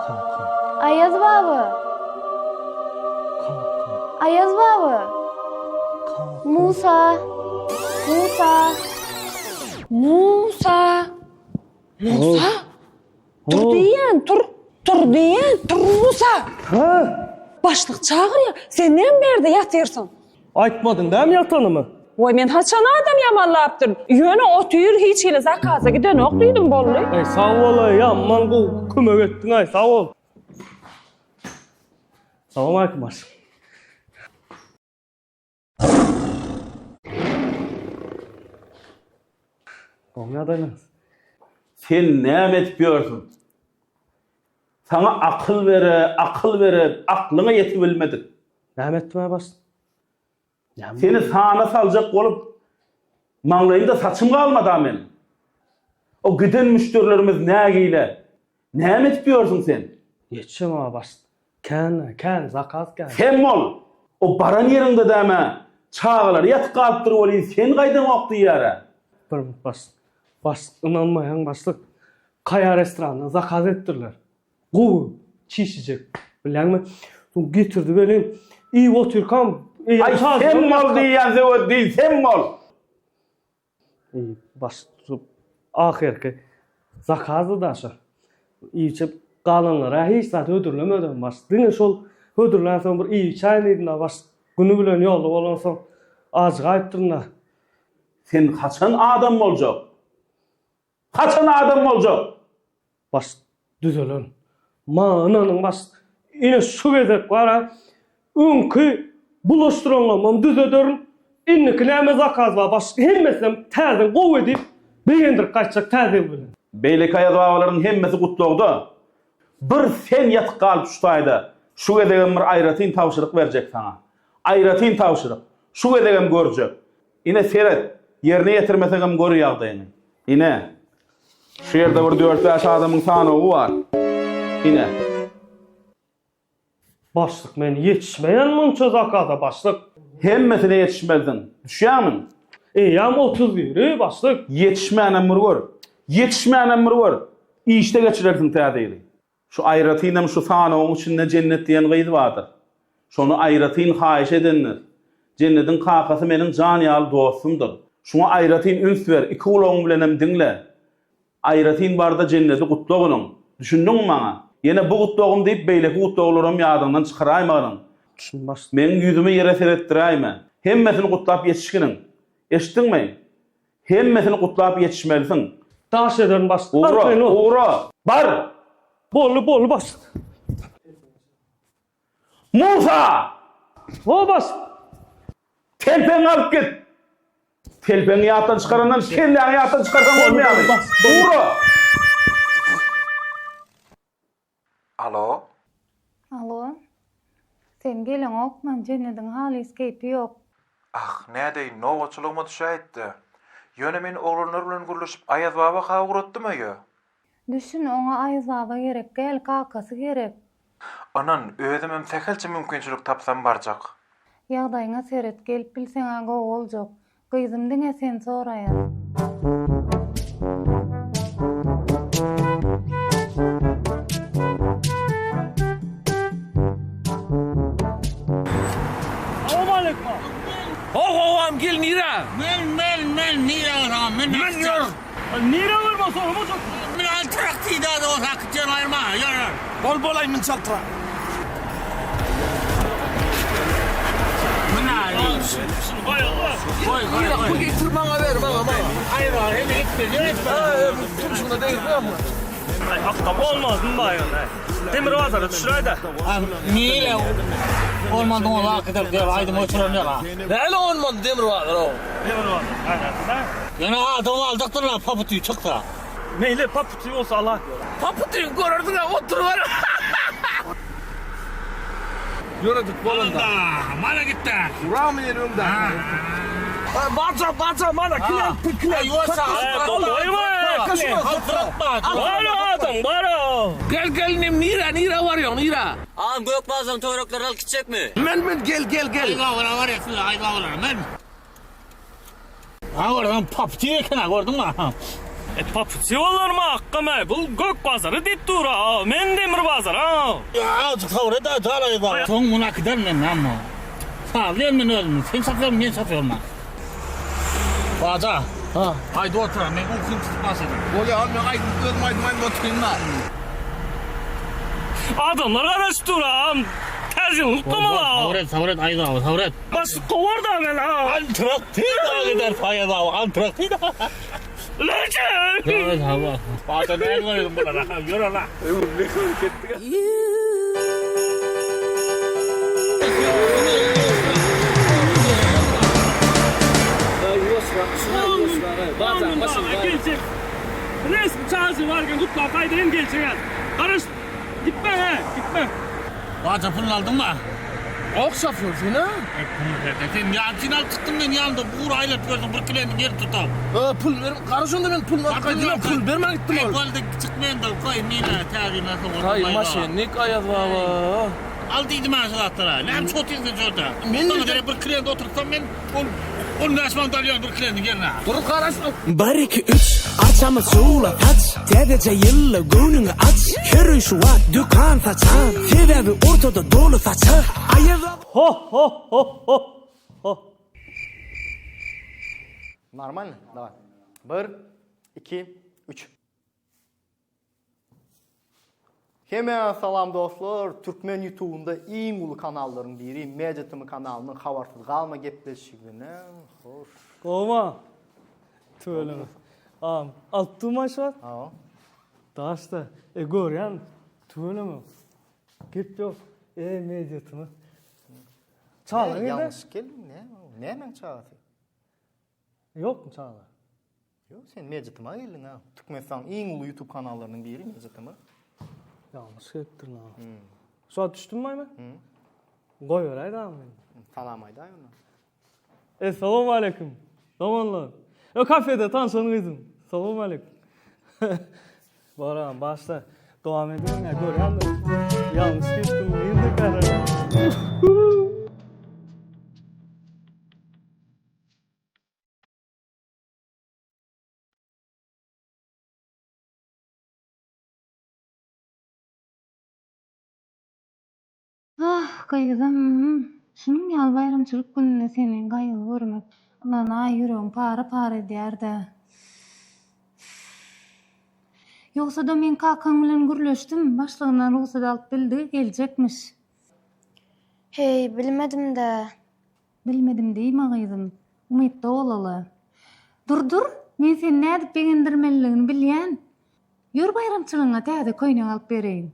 Kakam. Aýaz baba! Kakam. Aýaz baba! Kakam. Musa! Musa! Musa! Musa! Tur diýýän, tur! Tur diýýän, tur Musa! Hä? Başlyk çagyrýar. Sen näme bärde ýatyrsyň? Aýtmadyň dämi ýatanymy? Waý, men haçan adam ýamanlapdyryn? Ýöne otyr, hiç hili zakaza gidenok diýdim, boldy. Eý, sag bol-aý, ýaman gowy kömek etdiň-aý, sag bol. Salowmaleýkim, başlyk. Gowy ýagdaýlaryňyz? Sen näme edip ýörsüň? Saňa akyl bere, akyl bere, aklyňa ýetibilmedik. Näme etdim-ä başlyk? Näme? Seni sana saljak bolup, maňlaýymda saçym galmad-a meniň. O giden müşderilerimiz nägile. Näme edip ýörsüň sen? Ýetişemok-a başlyk. Kän, kän, zakaz kän. Sem bol! O baran ýeriňde däme, çagalary ýatyp galypdyr welin, sen gaýdaňok diýýär-ä. Bir minut başlyk. Başlyk, ynanmaýaň başlyk. Kaýa restorandan zakaz etdirler. Gowy çişijek, bilýäňmi? Soň getirdi welin, iýip otyrkam, eýýäm Aý, sem bol diýýän Söwetdin, sem bol! Baş tutup ahyrky zakazdy da şo. Iýip-içip galanlara hiç zat hödürlemedem baş. Diňe şol hödürlän soň bir iýip içäýin diýdim da baş. Güni bilen ýolda bolansoň ajygaýypdyryn-da. Sen haçan adam boljak? Haçan adam boljak? Baş düzelen. Maňa ynanyň baş. Ine şu gezek bar-a, öňki bulaşdyranlarymam düzederin. Indiki näme zakaz bar baş, hemmesinem täzeden gowy edip, begendirip gaýtjak täze ýyl bilen. Beýleki aýazbabalaryň hemmesi gutlagda. Bir sen ýatyp galyp şu taýda. Şu gezegem bir aýratyn tabşyryk berjek saňa. Aýratyn tabşyryk. Şu gezegem görjek. Ine seret, ýerine ýetirmeseňem gör ýagdaýyňy. Ine, şu ýerde bir dört-bäş adamyň sanawy bar. Ine. Başlyk men ýetişmeýän munça zakaza başlyk. Hemmesine ýetişmelisiň. Düşýämiň? Eýýäm 30 biri başlyk. Ýetişmänem bir gör. Ýetişmänem bir gör. Işde geçirersiň täze ýyly. Şu aýratynam şu sanawyň içinde Jennet diýen gyz bardyr. Şony aýratyn haýyş edendir. Jennediň kakasy meniň jan ýaly dostumdyr. Şuňa aýratyn üns ber, iki gulagyň bilenem diňle. Aýratyn barda Jennedi gutla gylyň. Düşündiňmi maňa? Ýene bu gutlagym diýip beýleki gutlaglaram ýadyňdan çykaraýmagynyň. Düşündim başlyk. Meň ýüzümi ýere seretdiräýme. Hemmesini gutlap ýetişginiň. Eşitdiňmi? Hemmesini gutlap ýetişmelisiň. Daş ederin başlyk. Ugra, Arkaýyn ol. ugra! Bar! Boldy, boldy başlyk. Musa! Ho başlyk. Telpegiňi alyp git! Telpegiňi ýatdan çykarandan kelläňi ýatdan çykarsaň bolmaýarmy? Ugra! Alo. Alo. Sen geleňokmy? Jennediň halys keýpi ýok. Ah, nädeýin, nobatçylygyma düşäýtdi. Ýöne men oglanlar bilen gürleşip Aýazbaba-ha ugratdym öýe. Düşün, oňa Aýazbaba gerek däl, kakasy gerek. Ynan, özümem sähelçe mümkinçilik tapsam barjak. Ýagdaýyňa seret, gelip bilseň-ä gowy boljak. Gyzym diňe seni soraýar. Salowmaleýkim. Ho howam gel nirä? Men men men nirä barsam men Men ýör. Nirä barma soramajak. Men altyrak diýdä-de bolsa akitýän aýyrma ýör ýör. Bol bolaý min çaltrak. Bu getir maňa ber maňa maňa. Aýyr hem etme etme. Tumşugyna degirme. Aý akga bolmazmy baýon aý. Demir bazara düşüräýdä. Nire olmadyň ol akydyr diýip aýdym öçüren ýok ha. Näle olmady demir bazar o. Demir bazar. Aý Ýöne adam aldykdyrlar paputy çyksa. Meýli paputy bolsa ala. Paputy görersiň-ä oturyber. Ýöredik bolanda. Mana gitdi. Uramy ýene öňde. Baja baja mana klent klent. Bar adam bar. Gel gel inim nirä nirä barýaň nirä? Agam gök bazaryň töwereklerini alyp gitjekmi? Men men gel gel gel. Aýbabara barýas biz aýbabalara men. Ha gördüň papti eken ha gördüňmi? E papuçy bolarmy akgam äý bul gök bazary diýip dur-a men demir bazar-a. Azjyk sabyr et-ä jan Aýaz baba. Soň muny äkiderin men amma. Sazlaýan men özümi. Sen şofýormy men şofýormy? Baja. Ha. Aýdyp otur-a men uklym tutup başlady. Bolýa al men aýdyp özüm aýdym aýdyp oturyn-da. Adamlar garaşyp dur-a täze ýylyny gutlamaly-a. Sabyr et sabyr et Aýaz baba sabyr et. Başlyk kowar-da meni-a. Antraktiýa gider Aýaz baba Antraktiýa. Resmi çažy barken gutlap gaýdaýyn geljek ýaz. Garaş gitme he gitme. Baja puluny aldyňmy? Ak şofýor sen-ä? Sen ýaňkyny alyp çykdyň men ýanymda bugra aýlanyp ýörsüň bir kileniň ýerini tutup. Pul ber, gara şonda men puluny alyp gaýdym, men pul bermän gitdim ol. Boldy çykmaýyn-da goý mine täzine sowgat. Haý maşennik Aýaz baba. Al diýdim ana şu zatlara. Näme üçin otyrsyň sen şu ýerde? Men Saňa derek bir klient oturtsam men ol 15 manat alýan bir klientiň ýerine. Dur garaş. Bir iki üç arçamyz şowla saç Täzeje ýylda göwnüňi aç Her öý şu wagt dükan saçan Sebäbi ortada doly saçak Aýaz Ho ho ho ho ho. Normalno? Daway. Bir, iki, üç. Hemmäňe salam dostlar! Türkmen ýutubynda iň uly kanallaryň biri Media TM kanalynyň Habarsyz galma gepleşigine hoş. Gowma. Tüweleme. Agam, alyp durmaý şu wagt? Hawa. Daşda. E görýän tüweleme. Gep ýok. E Media TM. Çaga nirde? Ýalňyş geldiň, näme? Nämäň çagasy? Ýokmy çaga? Ýok, sen Media-TM-a geldiň ha. Türkmenistanyň iň uly YouTube kanallarynyň biri Media-TM. Ýalňyş gelipdirin ha. Şu wagt düşdümmi men? Goýberäý dagy meni. Salam aýdaý onda. Essalawmaleýkim. Doganlar. Ö kafede tanşan gyzym. Salawmaleýkim. Baram başla. Dowam ediň ya görýän de. Ýalňyş gitdim. Nirde kara? Ah, gyzym, şunuň ýaly baýramçylyk gününde seni gaýgy görmek, ynanaý, ýüregimi para-para edýär-dä. Ýogsa-da men kakaň bilen gürleşdim, başlygyndan rugsat alyp bildi, geljekmiş. Heý, bilmedim-dä. Bilmedim diýme, gyzym. Umytda bolaly. Dur, dur, men seni nädip begendirmeliligini bilýän. Ýör baýramçylygyňa täze köýnek alyp bereýin.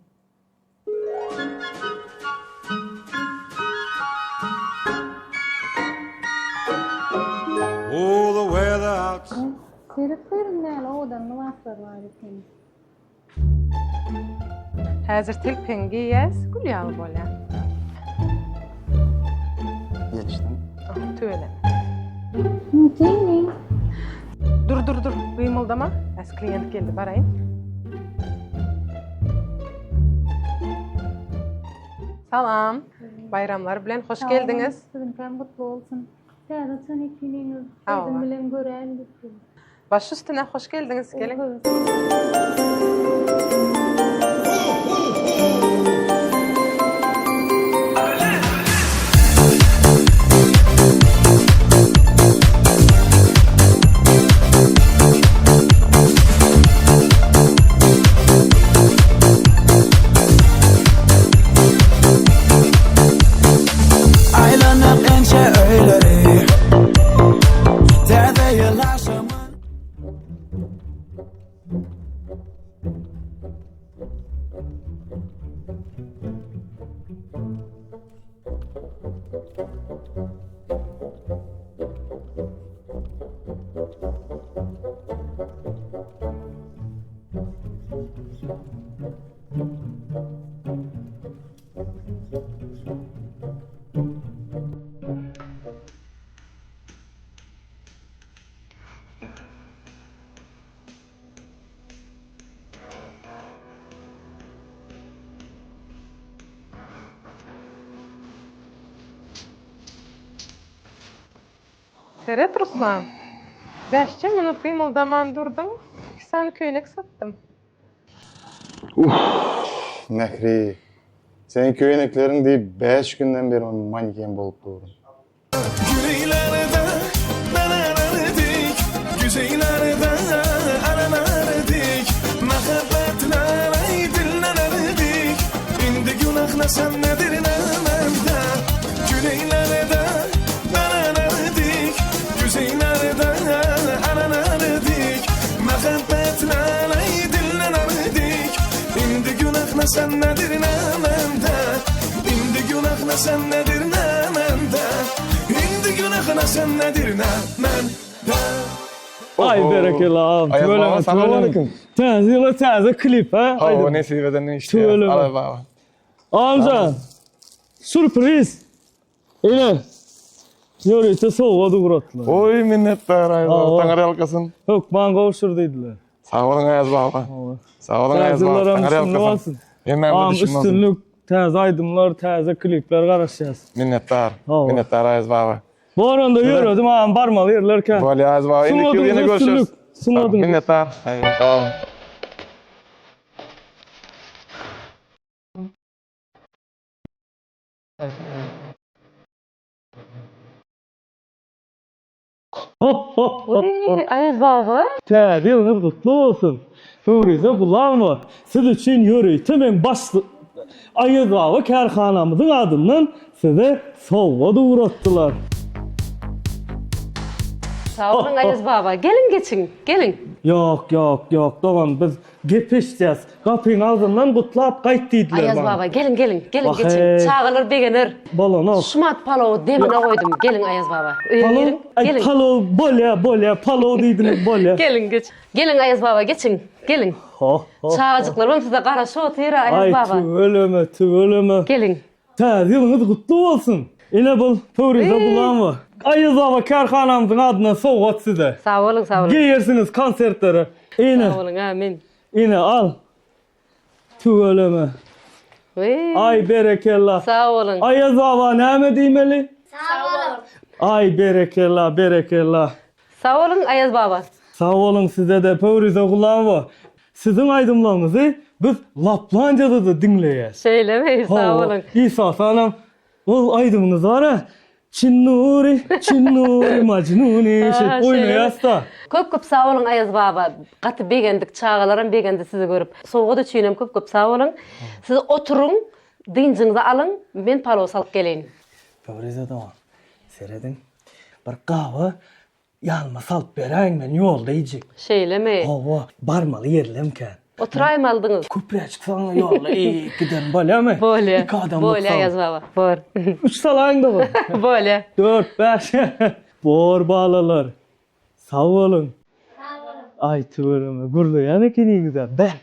Seret görüň näle owadan lybaslar bar eken. Häzir telpegiňi geýýäs, gül ýaly bolýar. Gelişdim. Tüweleme. Mümkinmi? Dur, dur, dur, gymyldama. Häzir klient geldi, baraýyn. Salam. Baýramlar bilen hoş geldiňiz. Siziňkem gutly bolsun. Täze açan ekiniňiz özüm bilen göräýin diýip. Baş üstüne hoş geldiňiz geliň. Aýlanyp ençe öýleri Täze ýyl agşamy Seret Ruslan. Bäşje minut gymyldaman durduň. 2 sany köýnek satdym. Uff, Mähri. Seniň köýnekleriň diýip 5 günden beri maniken bolup durun. Ay berekella agam. Aýaz Tüweleme, baba, salam tüweleme. aleyküm. Täze ýyla täze klip ha. Hawa, nesip eden işleýär. Tüweleme. Aýaz baba. Amca. Sürpriz. Ine. Ýörite sowgat ugratdylar. Oý, minnetdar Aýaz baba. Hawa. Taňry ýalkasyn. Hökman gowşur diýdiler. Sag boluň Aýaz baba. Sag boluň Täze Aýaz baba. ýyllar Taňry üstünlik ýalkasyn. bolsun. Hemmämize Agam düşüm bolsun. üstünlik, täze aýdymlar, täze klipler garaşýas. Minnetdar. Hawa. Minnetdar Aýaz baba. Bor onda ýöredim agam barmaly ýerler kän. Bolýar Aýaz baba. Indiki ýyl ýene görüşeris. Sungatyňyz. Minnetdar. Sag boluň. Aýaz baba. Täze ýylyňyz gutly bolsun. Pöwrize Gulamowa, siz üçin ýörite meň baş Aýaz baba kärhanamyzyň adyndan size sowgat ugratdylar. Sag boluň Aýaz baba. Geliň geçiň, geliň. Ýok, ýok, ýok dogan biz gep eşidýäs. Gapyň agzyndan gutlap gaýt diýdiler Aýaz maňa. baba geliň geliň, geliň Wah, geçiň. eý. Çagalar begener. Bolanok. Şumat palowy demine goýdum. Geliň Aýaz baba. Öýe Palow, giriň. aý Geliň. palow bolýa, bolýa, palow diýdiňiz bolýa. Geliň geç. Geliň Aýaz baba geçiň. Geliň. Ho, ho. Çagajyklarym size garaşyp otyr Aýaz Aý baba. tüweleme, tüweleme. Geliň. Täze ýylyňyz gutly bolsun! Ine bul Pöwrize Gulamowa. Aýaz baba kärhanamyzyň adyndan sowgat size. Sag boluň, sag boluň. Geýersiňiz konsertlere. Ine. Sag boluň, amin. Ine al. Tüweleme. Aý berekella. Sag boluň. Aýaz baba näme diýmeli? Sag boluň. Aý berekella, berekella. Sag boluň Aýaz baba. Sag boluň sizede Pöwrize Gulamowa. Siziň aýdymlaryňyzy biz Laplandiýada-da diňleýäs. Şeýlemi? Sag boluň. Esasanam ol aýdymyňyz bar-a, Çinnuri, Çinnuri, Majnuni şeýdip oýnaýas-da. Köp köp sag boluň Aýaz baba. Gaty begendik, çagalaram begendi sizi görüp. Sowgat üçinem köp köp sag boluň. Siz oturyň, dynjyňyzy alyň, men palow salyp geleýin. Pöwrize dogan, serediň, bir gaba Ýanyma salyp beräýiň men ýolda iýjek. Şeýlemi? Hawa, barmaly ýerlem kän. Oturaýmalydyňyz. Köpräjik saňa ýolda iýip giderin bolýamy? Bolýa. Iki adamlyk Bolýa sal. Aýaz baba. Bor. Üç salaýyň dogan. Bolýa. Dört, bäş. Bor balalar. Sag boluň. Sag boluň. Aý tüweleme, gürleýän ekeniňiz-ä, beh.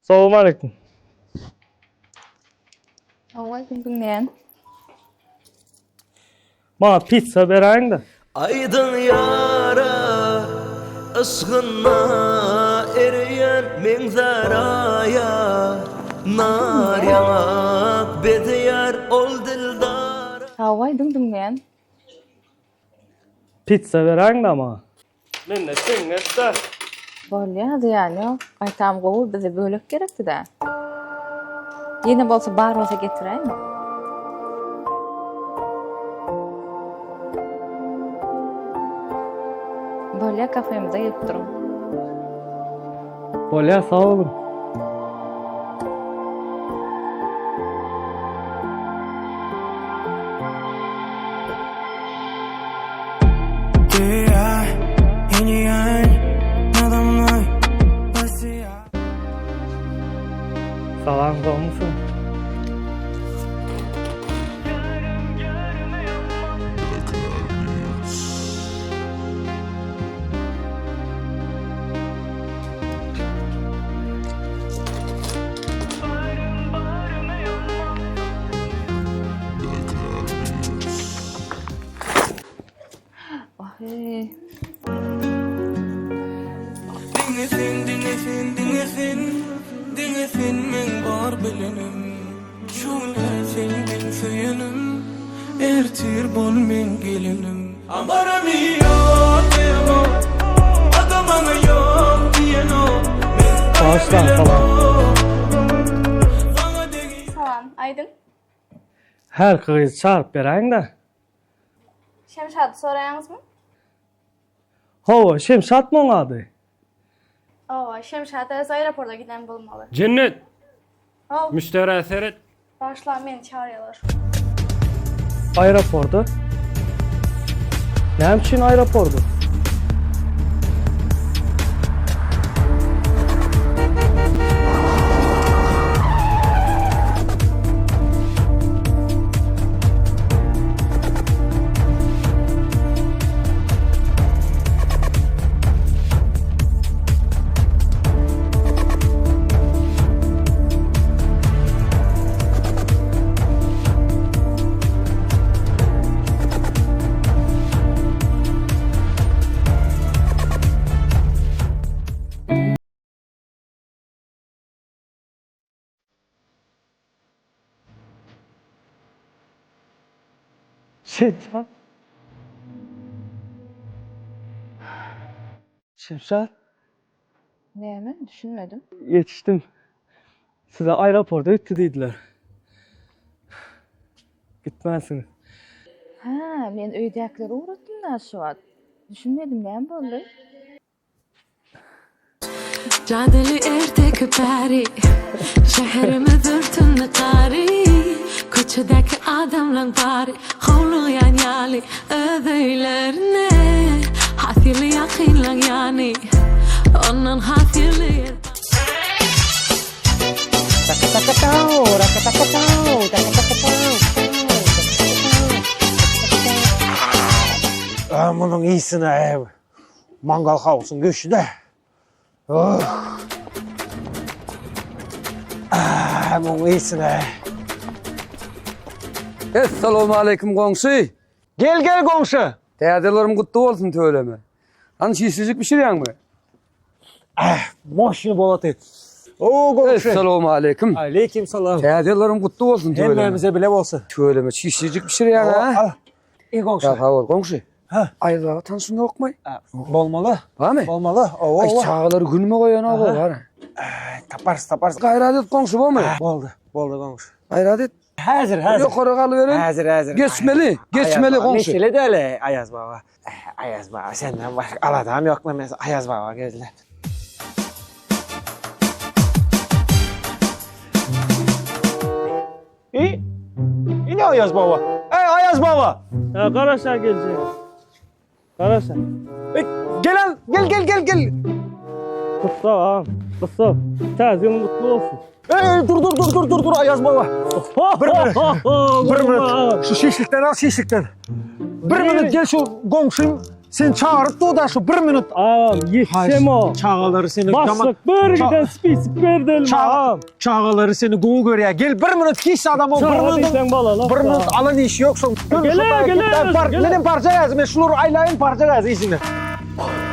Salowmaleýkim. Salowmaleýkim diňleýän. Maňa pizza beräýiňdä. Aýdyň ýara yşgynda ereýän meň zaraýa Nar ýaňak bezeýär ol dildara. Hawa aýdyň diňleýän. Pizza beräýiňdä maňa. Mende çeňňek-dä. Bolýa, zyýany ýok. Gaýtam gowy, bize bölek gerekdi-dä. Ýene bolsa bar bolsa getiräýme. Bolýa, kafemize gelip duruň. Bolýa, sag boluň. Salam gowmysyň? Wah-eý. Diňe sen, diňe sen, diňe. Diňe sen meň bar bilenim Şu günä sen meň söýenim Ertir bol meň gelinim. Amaramy ýok diýemok Ada maňa ýok diýenok Men Bagyşlaň salam. Saňa degi Salam, aýdyň. Hälki gyzy çagyryp beräýiň-dä. Şemşady soraýaňyzmy? Hawa, Şemşatmy oň ady? Hawa, Şemşat öz aeroporta giden bolmaly. Jennet! Haw. Müşderä seret. Bagyşla, meni çagyrýarlar. Aeroporta? Näme üçin aeroporta? Şemşat. Şemşat. Näme? Düşünmedim. Ýetişdim. Size aeroporta gitdi diýdiler. Gitmänsiňiz. Hä, men öýdäkileri ugratdym-da şu wagt. Düşünmedim, näme boldy? Jadyly erteki peri Şäherimiz örtündi gary Köçedäki adamlaň bary Howlugýan ýaly öz öýlerine Has ýyly ýakynlaň ýany Ondan has ýyly ýer Munuň ysy-na Mangal hausyň göşüde. Oh. Ah, muň ysy-na. Essalawmaleýkim goňşy. Gel gel goňşy. Täze ýyllaryň gutly bolsun tüweleme. Hany şişlijik bişirýäňmi? Ah, moşny bolaty. O goňşy. Essalawmaleýkim. Aleýkim salam. Täze ýyllaryň gutly bolsun tüweleme. Hemmämize bile bolsun. Tüweleme şişlijik bişirýäň ha? E goňşy. Sag bol goňşy. Ha. Aýaz baba tanşyň ýokmy? Bolmaly. Barmy? Bolmaly. Owa, Aý owa. çagalary günüme goýan o bar. Taparys, taparys. Gaýrat et goňşy bolmy? Boldy, boldy goňşy. Gaýrat et. Häzir, häzir. Ýokary galyberin. Häzir, häzir. Geçmeli, geçmeli goňşy. Mesele däl, Aýaz baba. Aýaz baba, senden başga aladam ýok, men Aýaz baba geldi. I? Ine Aýaz baba. Eý, Aýaz baba! Ha, garaşa geljek. Garaşa. Ey, gel al, gel gel gel gel. Gutla agam, gutla. Täze ýylyň gutly bolsun. Ey, dur dur dur dur dur dur Aýaz baba. Bir minut. Bir minut. Şu şişlikden al şişlikden. Bir minut gel şu goňşym Seni çagyryp dur-da şu bir minut. Agam ýetişem o. Çagalary seni Başlyk bir giden spisik berdi elime agam. Çagalary seni gowy görýär. Gel bir minut hiç adam o bir Çaga minut. diýseň balalar. Bir minut alan işi ýok şoň. Gele gele. Bar, menem barja ýazy. Men şulary aýlaýyn barja ýazy işine.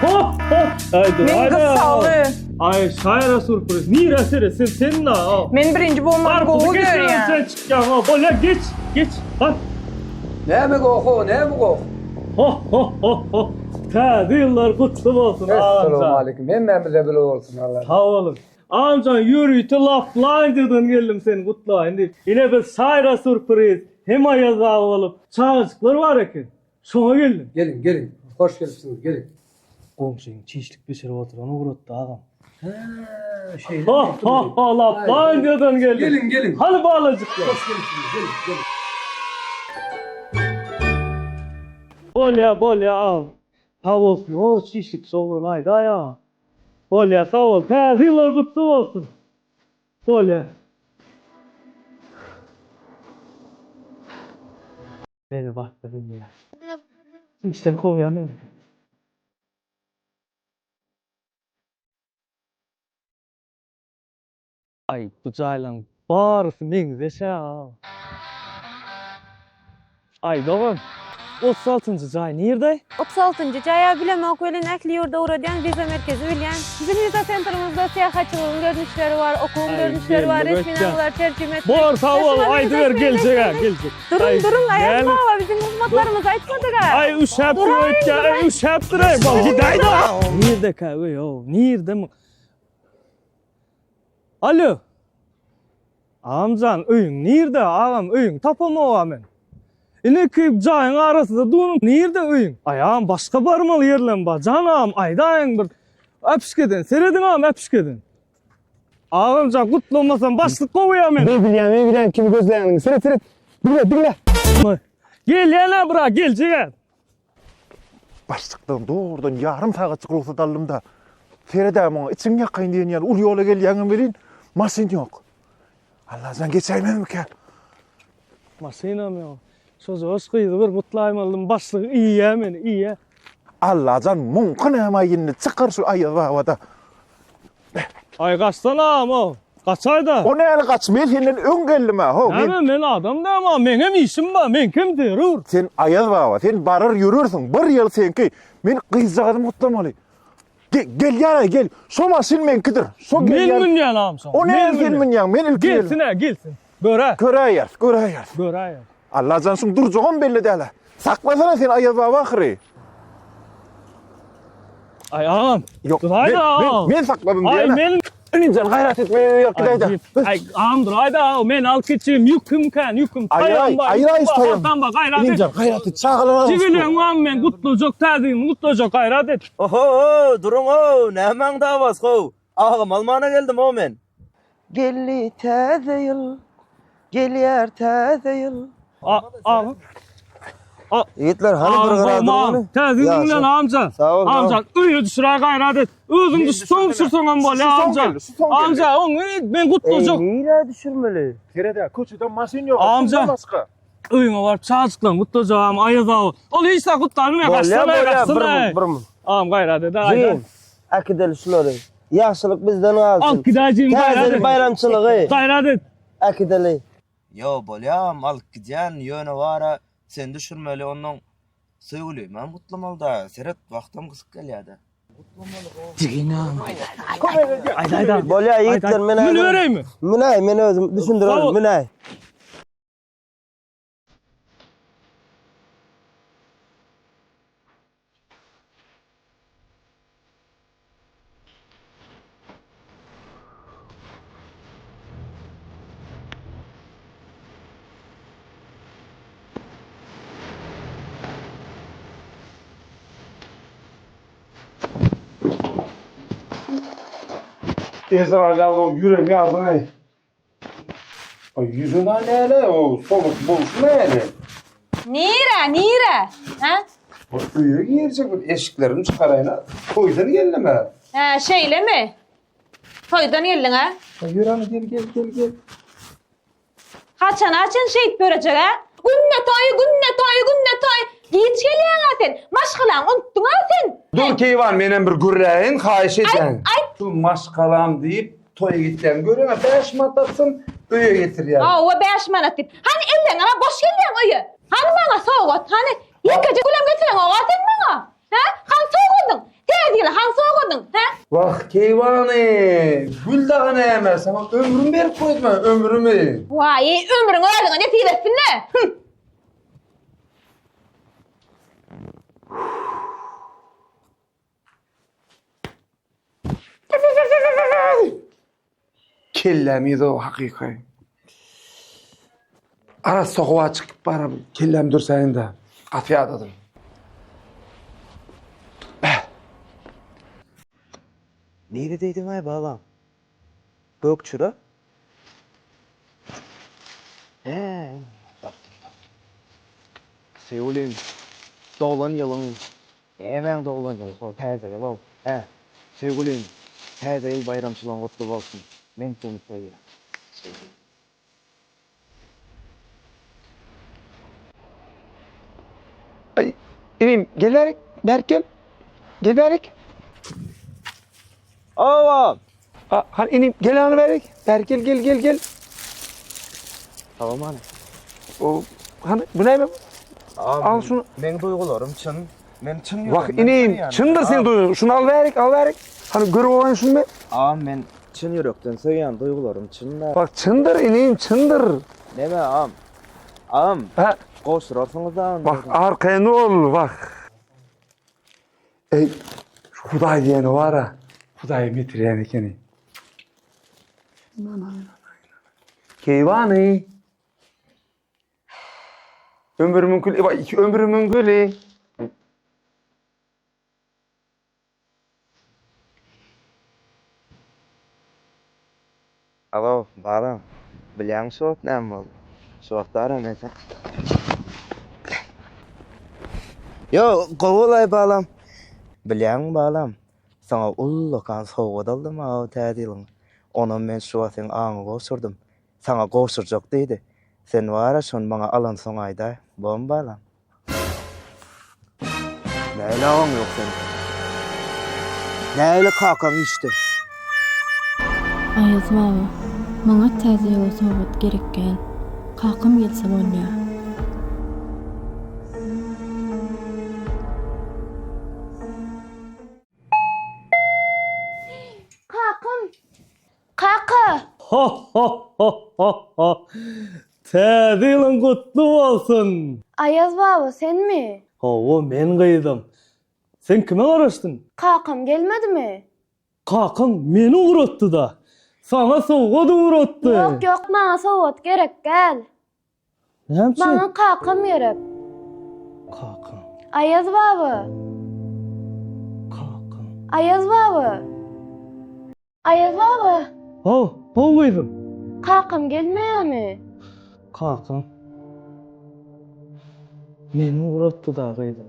Hop hop. Aýdy. Men gyssaly. Aý şaýra surpriz. Nire sere sen sen na. Men birinji bolmany gowy görýän. Sen çykýaň. Bolýa geç geç. Bar. Näme goh-o, näme goh? Ho ho ho ho. Täze ýyllar gutly bolsun agamjan. Essalawmaleýkim. Hemmämize bile bolsun Allah. Sag boluň. Agamjan ýörite Laplandiýadan geldim seni gutlaýyn diýip. Ine biz Saýra surpriz hem Aýaz baba bolup çagajyklar bar eken. Şoňa geldim. Geliň, geliň. Hoş gelipsiňiz, geliň. Goňşyň çişlik bişirip oturan ugratdy agam. Hä, şeýle. Ho ho ho Laplandiýadan geldim. Geliň, geliň. Hany balajyklar. Hoş gelipsiňiz, geliň, geliň. Bolýa, bolýa agam. Sag bolsun, o çişlik sowlan aýdaý agam. Bolýa, sag bol. Täze ýyllar gutly bolsun. Bolýa. Meni basdy bilmeýär. Işden kowýar meni. Aý, bu jaýlaň barysy meňzeş-ä. Aý, dogan. 36-njy jaý nirde? 36-njy jaýa bilemok welin ähli ýurda ugradýan wiza merkezi bilýän. Biziň wiza sentrymyzda syýahatçylygyň görnüşleri bar, okuwyň görnüşleri bar, resminamalary terjime etmek. Bor sag bol aýdyber geljek-ä geljek. Duruň duruň Aýaz baba biziň hyzmatlarymyzy aýtmadyg-a. Aý üşäpdir öýtýä aý üşäpdir-aý bol gidäýdä. Nirdekä öý-ow nirde Alo. Agamjan öýüň nirde agam öýüňi tapamog-a men. Ine ki jaýyň arasynda duruň nirde öýüň? Aý agam başga barmaly ýerlem bar jan agam aýdaýyň bir äpişgeden serediň agam äpişgeden. Agamjan gutlamasam başlyk kowýa meni. Men bilýän men bilýän kimi gözleýäniňi seret seret diňle diňle. Gelýän-ä bira geljek-ä. Başlykdan dogrudan ýarym sagatjyk rugsat aldym-da, sered-ä muňa, içiňi ýakaýyn diýen ýaly uly ýola gelýäňem welin, maşyn ýok. Allajan geçäýmezmikä? Maşynam ýok. Şojagaş gyzy bir gutlaýmalydym, başlyk iýýä meni, iýýä. Allajan muňky näme indi, çykar şu Aýaz baba-da. Aý gaçsana agam-ow. Gaçaýda. O näli gaç, men senden öň geldim-ä, how. Näme men adam dämi, meňem işim bar, meňkem zerur. Sen Aýaz baba, sen barar ýörersiň, bir ýyl seňki. Men gyzjagazymy gutlamaly. Gelýär-aý, gel. Şo maşyn meňkidir. Şo gelýär. Men münýän agam şoňa. O näli sen münýäň, men ilki geldim. Gelsin-ä, gelsin. Göräý. Göräýeris, göräýeris. Göräýeris. Allajan şuň durjagam belli däl-ä. Saklasana sen Aýaz baba ahyry. Aý agam. Ýok. Duraýda agam. Men, men sakladym diýene. Aý men Inim jan gaýrat et men öýe gidäýdä. Aý agam duraýda agam men alyp gitjegim ýüküm kän ýüküm taýam bar. Aýraý aýraý taýam. Haltam bar gaýrat et. Inim jan gaýrat et çagalar alsyn. Jigileň bar men gutlajak täzigimi gutlajak gaýrat et. Oho duruň-ow nämäň dawasy how. Agam almana geldim-ow men. Geldi täze ýyl, gelýär täze ýyl. Agam. Ýigitler hany bir gyra duruň. Täze ýylyň bilen amca. Amca öýe düşüräý gaýrat et. Özüň düş, soň düşürseňem bolýar amca. Amca, oň men gutlajak. Nirä düşürmeli? Sered-ä, köçede maşyn ýok. Amca. Öýüňe baryp çajyklaryňy gutlajak agam Aýaz aga. Ol hiç zat gutlanmaýar. Bolýar, bolýar, bir bir. Agam gaýrat et, aýda. Jigim, äkideli şulary. Ýagşylyk bizden galsyn. Alyp gidäýjigim gaýrat et. Täze ýyl baýramçylygy. Gaýrat et. Äkideli. Ýo bolýam alyp gidýän ýöne bara sen düşürmeli onnoň söýgülimem gutlamalyda seret wagtam gysyk gelýädä. Jigim aýda aýda aýda aýda. Bolýa ýigitler men Münübereými? Münäý men özüm düşündirerin münäý. Ezra ýaly ýüregim ýardyň-aý. Aý ýüzüň-ä näle, o soluk bolşy näle? Nirä, nirä? Hä? Bir öýe girjek bir eşiklerimi çykaraýyn-a. Toýdan geldim-ä. Hä, şeýlemi? Toýdan geldiň-ä? Ýör hany gel, gel, gel, gel. Haçana çen şeýdip ýörejek-ä? Günde toý, günde toý, günde toý. Giç gelýäň-ä sen. Maşgalaňy unutdyň-a sen. Dur Keýwan menem bir gürläýin haýyş edýän. Aýt, aýt. Şu maşgalam diýip toýa gitýän göreňä 5 manat atsam öýe getirýän. Hawa 5 manat diýip. Hany elleňem boş gelýäň öýe. Hany maňa sowgat, hany ýekeje gülem getireňok-a sen maňa. Hä? Hany sowgadyň? Täze ýyla hany sowgadyň? Hä? Wah, keýwany, gül dagy näme, saňa ömrümi berip goýdum-a, ömrümi. Waý, ömrüň özüňe nesip etsin-de. Hüm. Kelläm ýedi hakyky. Arassa howa çykyp baram kelläm dürsäýin-de. Gaty ýadadym. Bäh. Niredeýdiň-aý balam? Gökçyra? Hä, tapdym, tapdym. Söýgülim, doglan ýylyň Nämäň doglan ýyly şol täze ýyl-ow. Hä, söýgülim, täze ýyl baýramçylygyň gutly bolsun. Men seni söýýän. Söýgülim. Aý, inim, gel bärik, bärik gel. Gel bärik. Owa. A, hany inim, gel hany bärik. Bärik gel, gel, gel, gel. Salam hany. O, hany, bu näme? Al şunu. Meň duýgularym çyn. Men çyn ýüregimden Wah, inim, söýýän. çyndyr seň duýgyň. Şuny al bärik, al bärik. Hany görüp alaýyn şuny men. Agam men çyn ýürekden söýýän duýgularym çyn-da. Bak çyndyr inim, çyndyr. Neme agam? Agam, Hä? gowşurarsyňyz da onda. Wah, arkaýyn bol, wah. Eý, şu Hudaý diýeni bar-a, Hudaýam ýetirýän ekeni. Keýwany. Ömrümiň güli, waý, ömrümiň güli. Alo, balam. Bilýäňmi şu wagt näme boldy? Şu wagt ara men sen. Ýo, gowy bolaý balam. Bilýäňmi balam, saňa ullakan sowgat aldym aw täze ýylyň. Onam men şu wagt seň aňyňa gowşurdym. Saňa gowşurjak diýdi. Sen bara şony maňa alansoň aýdaý. Bormy balam? Näle agaň ýok seniň? Näle kakaň işde? Aýaz baba, maňa täze ýyla sowgat gerek däl. Kakam gelse bolýa. Kakam! Kaka! Ho ho ho ho ho! Täze ýylyň gutly bolsun! Aýaz baba senmi? Hawa men gyzym. Sen kime garaşdyň? Kakam gelmedimi? Kakaň meni ugratdy-da. Saňa sowgat ugratdy. Ýok ýok maňa sowgat gerek däl. Näme üçin? Maňa kakam gerek. Kakaň. Aýaz baba. Kakaň. Aýaz baba. Aýaz baba. How, how gyzym. Kakam gelmeýärmi? Kakaň. Meni ugratdy-da gyzym.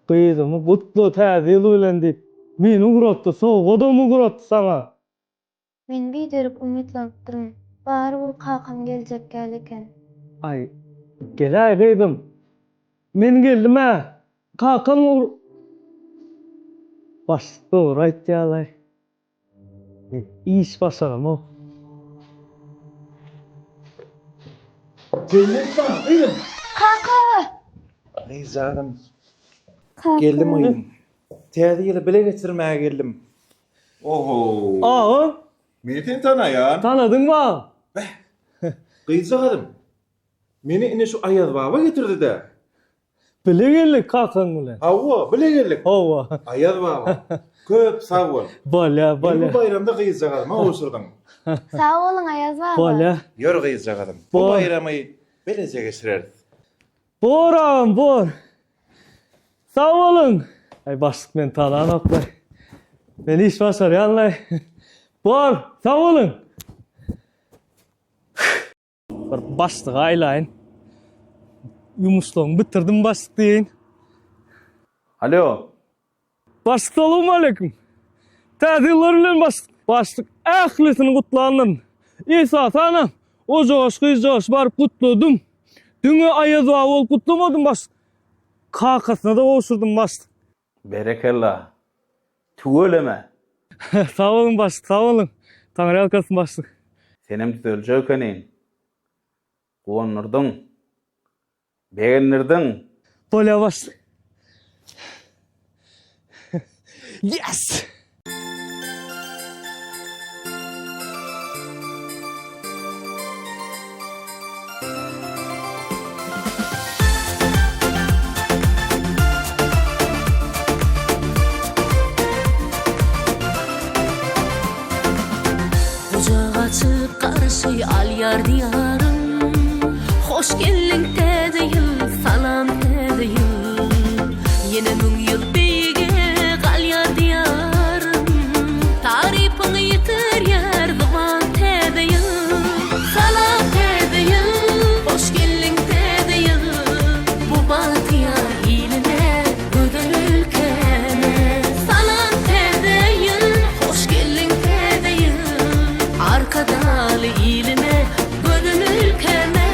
Gyzymy gutla täze ýyl bilen diýip, meni ugratdy, sowgadam ugratdy saňa. Men biderek umytlanypdyryn. Barybir kakam geljek däl eken. Aý, geläý gyzym. Men geldim-ä. Kakaň ur. Başlyk dogry aýtýar-laý. Men iş başaramok. Jennet bar, gyzym. Kaka! Gyzjagazym. Kaka. Geldim gyzym. Täze ýyly bile geçirmäge geldim. Oho. Aga. Men seni tanaýan. Tanadyňmy aga? Beh. Gyzjagazym. Meni ine şu Aýaz baba getirdi-dä. Bile geldik kakaň bilen. Hawa, bile geldik. Hawa. Aýaz baba, köp sag bol. Bolýa, bolýa. Meni bu baýramda gyzjagazyma gowşurdyň. Sag boluň Aýaz baba. Bolýa. Ýör gyzjagazym, bu baýramy bileje geçireris. Bor agam, bor. Sag boluň. Aý başlyk meni tananok-laý. Men iş başarýan-laý. Bor, sag boluň. Bir başlyga aýlaýyn. Ýumuşlaryňy bitirdim başlyk diýeýin. Alo. Başlyk salowmaleýkim. Täze ýyllar bilen başlyk. Başlyk ählisini gutlandym. Esasanam ojaş gyzjaş baryp gutladym. Diňe Aýaz baba bolup gutlamadym başlyk. Kakasyna-da gowşurdym başlyk. Berekella. Tüweleme. Sag boluň başlyk, sag boluň. Taňryýalkasyn başlyk. Senem düzeljek ekeniň. Guwandyrdyň. Begendirdiň. Bolýa başlyk. Yes! Gujak açyp garşy alýar diýarym Hoş geldiň täze ýyl, salam täze ýyl Ýene müň ýyl beýige galýar diýarym Tarypyňy ýetirýär zyban täze ýyl Salam täze ýyl, hoş geldiň täze ýyl Bu bagtyýar ilime, gözel ülkäme Salam täze ýyl, hoş geldiň täze ýyl Arkadagly ilime, gözel ülkäme.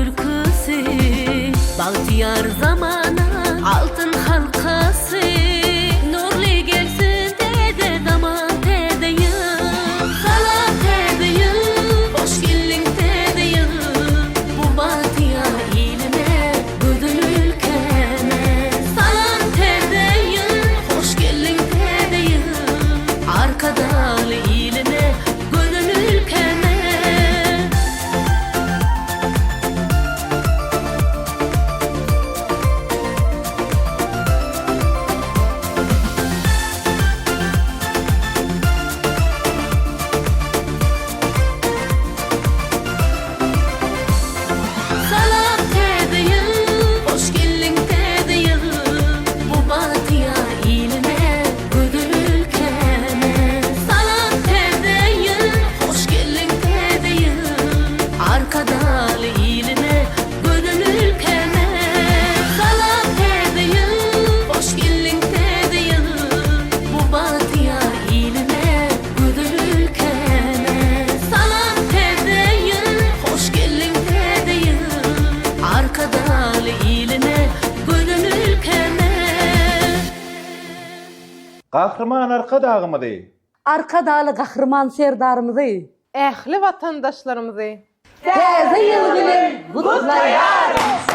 gülküsi, Bagtyýar zamanaň altyn halkasy. Nurly gelsin täze zaman, täze ýyl. Salam täze ýyl, hoş geldiň täze ýyl. Bu bagtyýar ilime, gözel ülkäme. Salam täze ýyl, hoş geldiň täze ýyl. Arkadagly ilime, gözel ülkäme. Salam täze ýyl, hoş geldiň täze ýyl, bu bagtyýar ilime, gözel ülkäme. Salam täze ýyl, hoş geldiň täze ýyl, Arkadagly ilime, gözel ülkäme. Salam täze ýyl, hoş geldiň täze ýyl, bu bagtyýar ilime, Gözel ülkäme salam täze ýyl, hoş geldiň täze ýyl, Arkadagly ilime, gözel ülkäme. Gahryman Arkadagymyzy! Arkadagly Gahryman Serdarymyzy! Ähli watandaşlarymyzy Täze ýyl bilen gutlaýarys!